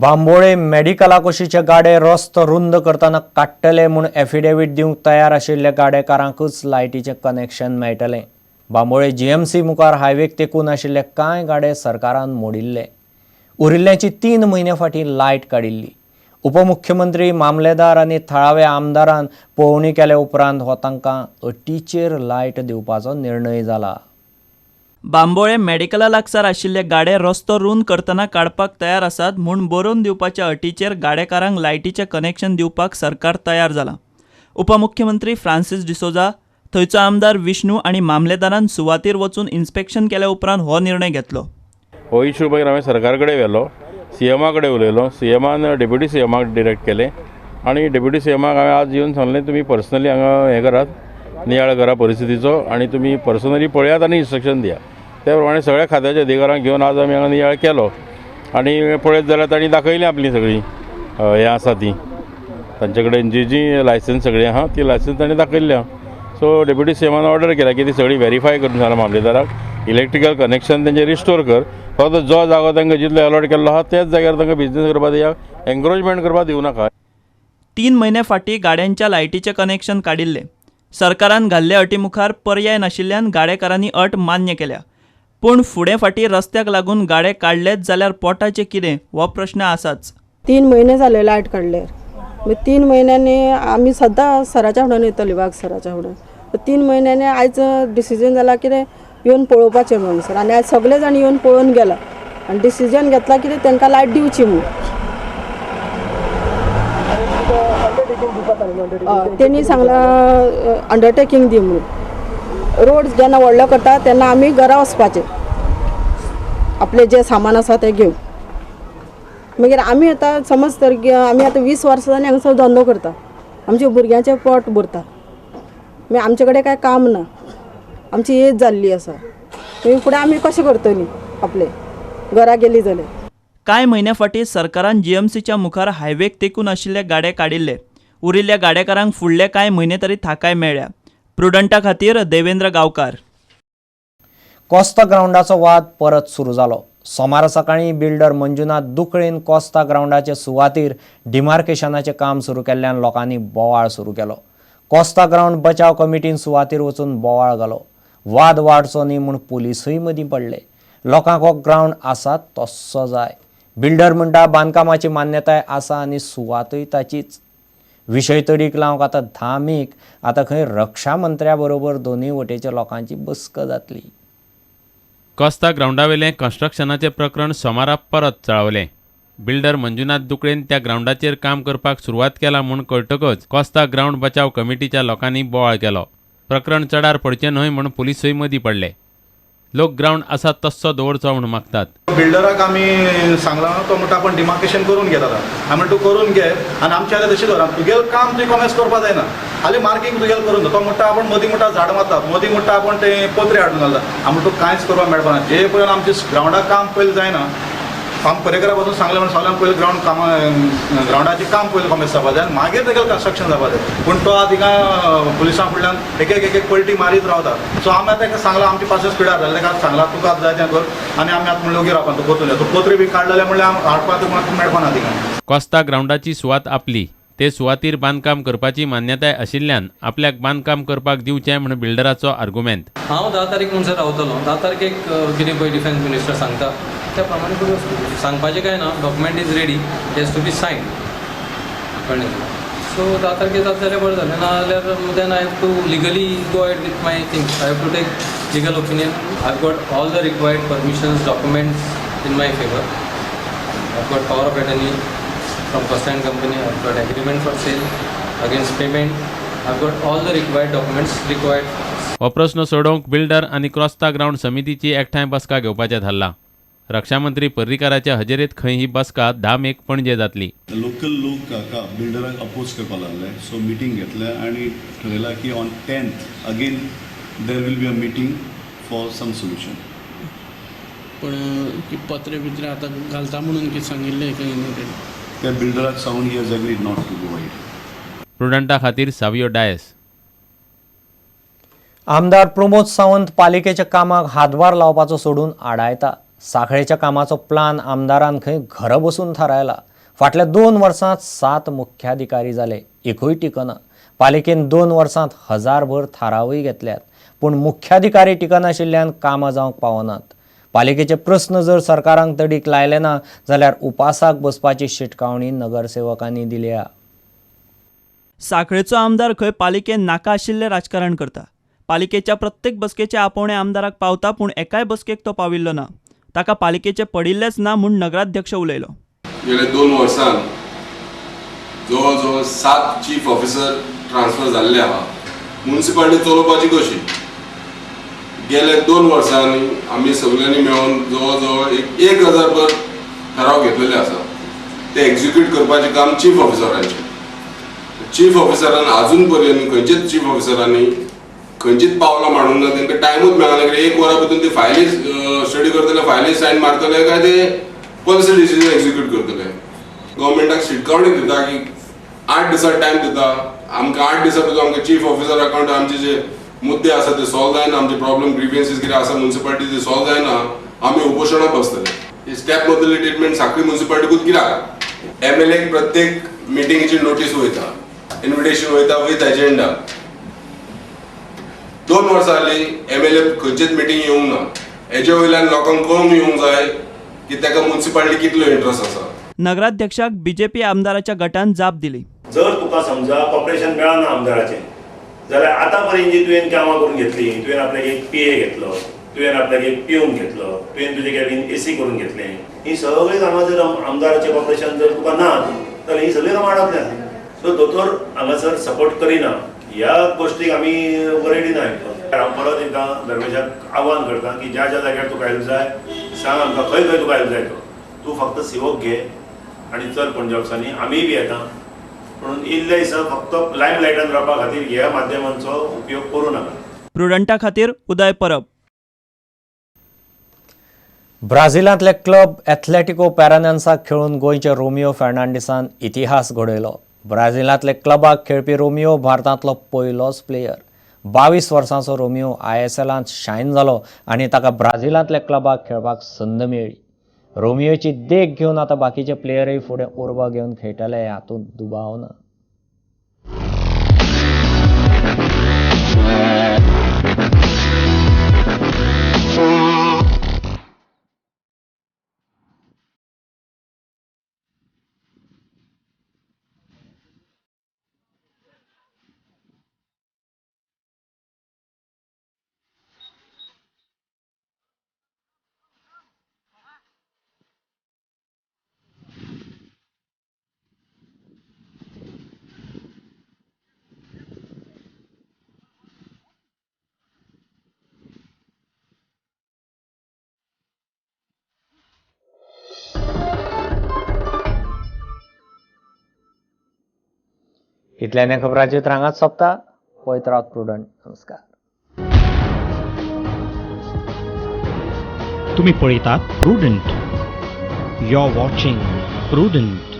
बांबोळे मेडिकला कुशीचे गाडे रस्तो रुंद करतना काडटले म्हूण एफिडेवीट दिवंक तयार आशिल्ल्या गाडेकारांकूच लायटीचें कनेक्शन मेळटलें. बांबोळे जीएमसी मुखार हायवेक तेंकून आशिल्ले कांय गाडे सरकारान मोडिल्ले. उरिल्ल्याची 3 म्हयन्या फाटीं लायट काडिल्ली. उपमुख्यमंत्री, मामलेदार आनी थळाव्या आमदारान पळोवणी केले उपरांत हो तांकां अटीचेर लायट दिवपाचो निर्णय जाला. बांबोळे मेडिकला लागसार आशिल्ले गाडे रस्तो रूंद करतना काडपाक तयार आसात म्हूण बरोवन दिवपाच्या अटीचेर गाडेकारांक लायटीचें कनेक्शन दिवपाक सरकार तयार जालां. उपमुख्यमंत्री फ्रांसीस डिसोजा, थंयचो आमदार विष्णू आनी मामलेदारान सुवातेर वचून इन्स्पेक्शन केल्या उपरांत हो निर्णय घेतलो. हो इशू मागीर हांवें सरकार कडेन व्हेलो, सीएमा कडेन उलयलो. सीएमान डेप्युटी सीएमाक डिरेक्ट केलें आनी डेप्युटी सीएमाक हांवें आज येवन सांगलें, तुमी पर्सनली हांगा हें करात, नियाळ करा परिस्थितीचो आनी तुमी पर्सनली पळयात आनी इन्स्ट्रक्शन दिया. त्या प्रमाणे सगळ्या खात्याच्या अधिकाऱ्यांक घेवन आज आमी हांगा नियाळ केलो आनी पळयत जाल्यार तांणी दाखयलीं आपलीं सगळीं हें आसा ती तांचे कडेन जी जी लायसन्स सगळीं आहा ती लायसन्स तांणी दाखयल्ली आहा. सो डेप्युटी सीएमान ऑर्डर केल्या की ती सगळी व्हेरीफाय करून सांगला मामलेदाराक, इलेक्ट्रिकल कनेक्शन तेंचें रिस्टोर कर. फक्त जो जागो तांकां जितलो अलॉट केल्लो आहा त्याच जाग्यार तांकां बिजनेस करपाक दिया, एन्क्रोचमेंट करपाक दिवं नाका. 3 म्हयने फाटीं गाड्यांच्या लायटीचें कनेक्शन काडिल्लें. सरकारान घाल्ले अटी मुखार पर्याय नाशिल्ल्यान गाडेकारांनी अट मान्य केल्या. पूण फुडें फाटीं रस्त्याक लागून गाडे काडलेच जाल्यार पोटाचें कितें हो प्रश्न आसाच. 3 म्हयने जाले लायट काडल्यार. मागीर 3 म्हयन्यांनी आमी सद्दां सराच्या फुड्यान येताली, वाघ सराच्या फुड्यान. 3 म्हयन्यांनी आयज डिसिजन जाला कितें येवन पळोवपाचें म्हणून सर. आनी आयज सगळे जाण येवन पळोवन गेला आनी डिसिजन घेतला कितें तांकां लायट दिवची म्हूण. हय, तेणी सांगलां अंडरटेकींग दी म्हणून. रोड जेन्ना व्हडलो करता तेन्ना आमी घरा वचपाचें आपलें जें सामान आसा तें घेवन. मागीर आमी आतां समज तर आमी आतां 20 वर्सां जालीं हांगासर धंदो करता, आमच्या भुरग्यांचें पोट भरता. मागीर आमचे कडेन कांय काम ना, आमची एज जाल्ली आसा. मागीर फुडें आमी कशें करतलीं आपलें घरा गेलीं जाल्यार? कांय म्हयन्या फाटीं सरकारान जीएमसीच्या मुखार हायवेक तेंकून आशिल्ले गाडे काडिल्ले. उरिल्ल्या गाडेकारांक फुडले कांय म्हयने तरी थाकाय मेळ्ळ्या. प्रुडंटा खातीर देवेंद्र गांवकार. कोस्ता ग्रावंडाचो वाद परत सुरू जालो. सोमारा सकाळीं बिल्डर मंजुनाथ दुकळेन कोस्ता ग्रावंडाचे सुवातीर डिमार्केशनाचें काम सुरू केल्ल्यान लोकांनी बोवाळ सुरू केलो. कोस्ता ग्रावंड बचाव कमिटीन सुवातीर वचून बोवाळ घालो. वाद वाडचो न्ही म्हूण पुलिसूय मदीं पडले. लोकांक हो ग्रावंड आसा तस्सो जाय. बिल्डर म्हणटा, बांदकामाची मान्यताय आसा आनी सुवातूय ताचीच. विशय तडीक लावंक आतां 10 मेक आतां खंय रक्षा मंत्र्या बरोबर दोनूय वटेच्या लोकांची बसका जातली. कोस्ता ग्रावंडावेलें कन्स्ट्रक्शनाचें प्रकरण सोमारा परत चळावलें. बिल्डर मंजुनाथ दुकळेन त्या ग्रावंडाचेर काम करपाक सुरवात केला म्हूण कळटकच कोस्ता ग्रावंड बचाव कमिटीच्या लोकांनी बोवाळ केलो. प्रकरण चडार पडचें न्हय म्हूण पुलिसूय मदीं पडले. लोक ग्रावंड आसा तस्सो दवरचो म्हूण मागतात. बिल्डराक आमी सांगलां, तो म्हणटा आपण डिमार्केशन करून घेता. आतां आमी म्हणटा, तूं करून घे आनी आमचें जाल्यार तशें दवर, तुगेलें काम तुवें कॉमेन्स करपा जायना. हाली मार्कींग तुगेलें करून दवर. तो म्हणटा आपण मदीं म्हणटा झाड मारता, मदीं म्हणटा आपण ते पत्रे हाडून घालता. आमी म्हणटा, तूं कांयच करपाक मेळपाना जे पर्यंत आमचें ग्रावंडाक काम पयलें जायना. आमी पर्येकरा पासून सांगलें म्हणून सगळ्यांक पयलीं ग्रावंड कामां ग्रावंडाचें काम पयलीं कॉमेन्स जावपा जाय आनी मागीर तेगेलें कन्स्ट्रक्शन जावपा जाय. पूण तो आतां थिंगा पुलिसां फुडल्यान एक एक एक एक पलटी मारीत रावता. सो आमी आतां ताका सांगलां, आमची पासून स्पिडार जालें, ताका सांगलां, तुका आतां जाय तें कर आनी आमी आतां म्हणलें ओगी रावपा. तूं परतून तूं पत्रे बी काडलेले म्हणल्यार हाडपा तुका मेळपाना थिंगा. कोस्ता ग्रावंडाची सुवात आपली, ते सुवातीर बांदकाम करपाची मान्यताय आशिल्ल्यान आपल्याक बांदकाम करपाक दिवचें म्हूण बिल्डराचो आर्गुमेंत. हांव 10 तारीख म्हणसर रावतलो. 10 तारखेक कितें पळय डिफेन्स मिनिस्टर सांगता त्या प्रमाणे फुडें वचतलें. सांगपाचें कांय ना, document is ready, has to be sign, कळ्ळें तुका? सो 10 तारखेर जाता जाल्यार बरें जालें, ना जाल्यार then I have to legally go ahead with my things. I have to take legal opinion. I have got all the required permissions, documents in my favour. I have got power of attorney from Costa and Company. I have got agreement for sale against payment. I have got all the required documents required. हो प्रस्न सोडोवंक builder आनी क्रोस्ता ground समितीची एकठांय बसका घेवपाचें थारलां. रक्षामंत्री पर्रीकाराच्या हजेरेंत खंय ही बसका 10 मेक पणजे जातली. लोकल लोक हाका बिल्डराक अपोज करपाक लागले. सो मिटींग घेतले आनी ठरयलां की on 10th again there will be a meeting for some solution. पण की पत्रे बित्रे आतां घालता म्हणून कितें सांगिल्लें खंय न्हू तेणी? त्या बिल्डराक सांगून he has agreed not to go ahead. प्रुडंटा खातीर सावियो डायस. आमदार प्रमोद सावंत पालिकेच्या कामाक हातभार लावपाचो सोडून आडायता. साखळेच्या कामाचो प्लान आमदारान खंय घरा बसून थारायला. फाटल्या 2 वर्सांत 7 मुख्याधिकारी जाले, एकूय टिकना. पालिकेन 2 वर्सांत 1000भर थारावूय घेतल्यात, पूण मुख्याधिकारी टिकनाशिल्ल्यान कामां जावंक पावनात. पालिकेचे प्रस्न जर सरकारान तडीक लायले ना जाल्यार उपासाक बसपाची शिटकावणी नगरसेवकांनी दिल्या. साखळेचो आमदार खंय पालिकेन नाका आशिल्लें राजकारण करता. पालिकेच्या प्रत्येक बसकेचे आपोवणे आमदाराक पावता, पूण एकाय बसकेक तो पाविल्लो ना. ताका पालिकेचे पडिल्लेच ना म्हूण नगराध्यक्ष उलयलो. गेल्या 2 वर्सांत जवळ जवळ 7 चीफ ऑफिसर ट्रान्सफर जाल्ले आहा. म्युनिसिपालिटी चलोवपाची कशी? गेल्या 2 वर्सांनी आमी सगळ्यांनी मेळून जवळ जवळ 1000 भर ठराव घेतलेले आसा. ते एक्झिक्यूट करपाचें काम चीफ ऑफिसरांचें. चीफ ऑफिसरान अजून पर्यंत खंयचेच चीफ ऑफिसरांनी खंयचीच पावलां मांडूंक ना. तांकां टायमूच मेळना. कित्याक 1 वरा भितर ते फायली स्टडी करतले, फायली सायन मारतले काय ते पॉलिसी डिसिजन एक्झिक्यूट करतले. गव्हर्मेंटाक शिटकावणी दिता की 8 दिसां टायम दिता आमकां. 8 दिसां भितर आमकां चीफ ऑफिसर अकाउंट आमचे जे मुद्दे आसा ते सॉल्व जायना, आमचे प्रॉब्लम ग्रिव्हन्सीस कितें आसा म्युनिसिपालिटी ते सॉल्व जायना, आमी उपोशणाक बसतले. स्टेप मदली ट्रिटमेंट साखळी म्युनिसिपालिटीकूच कित्याक? एमएलए प्रत्येक मिटिंगेची नोटीस वयता, इन्विटेशन वयता विथ एजेंडा. 2 वर्सां जालीं एमएलए खंयचेच मिटींग येवंक ना. हेजे वयल्यान लोकांक कळून येवंक जाय की ताका म्युनिसिपालिटी कितलो इंट्रस्ट आसा. नगराध्यक्षाक बीजेपी आमदाराच्या गटान जाप दिली. जर तुका समजा कॉपरेशन मेळना आमदाराचें जाल्यार आतां पर्यंत जी तुवें कामां करून घेतली, तुवें आपल्याक एक पीए घेतलो, तुवें आपल्याक एक पिवन घेतलो, तुवें तुजें कॅबिन एसी करून घेतलें, ही सगळीं कामां जर आमदाराचें कॉपरेशन जर तुका ना जाल्यार ही सगळीं कामां अडकल्या. सो दोतोर हांगासर सपोर्ट करिना ह्या गोश्टीक आमी वरेडी ना. हांव परत एकदां दरवेजाक आव्हान करता की ज्या ज्या जाग्यार तुका हेल्प जाय सांग आमकां, खंय खंय तुका हेल्प जाय तो. तूं फक्त सिवोक घे आनी चल पणजे ऑफिसांनी, आमीय बी येता. म्हणून इल्ले दिसा फक्त लायम लायटान रावपा खातीर ह्या माध्यमांचो उपयोग करूं नाका. प्रुडंटा खातीर उदय परब. ब्राझिलांतले क्लब एथलेटिको पॅरानान्साक खेळून गोंयच्या रोमियो फर्नांडीसान इतिहास घडयलो. ब्राझिलांतले क्लबाक खेळपी रोमियो भारतांतलो पयलोच प्लेयर. 22 वर्सांचो रोमियो ISLांत शायन जालो आनी ताका ब्राझिलांतल्या क्लबाक खेळपाक संद मेळ्ळी. रोमियोची देख घेवन आतां बाकीचे प्लेयरूय फुडें उर्बा घेवन खेळटले हातूंत दुबाव ना. इतल्याने खबरांची रांगात सोंपता. पळयत रावत प्रुडंट. नमस्कार. तुम्ही पळयतात Prudent. You are watching Prudent.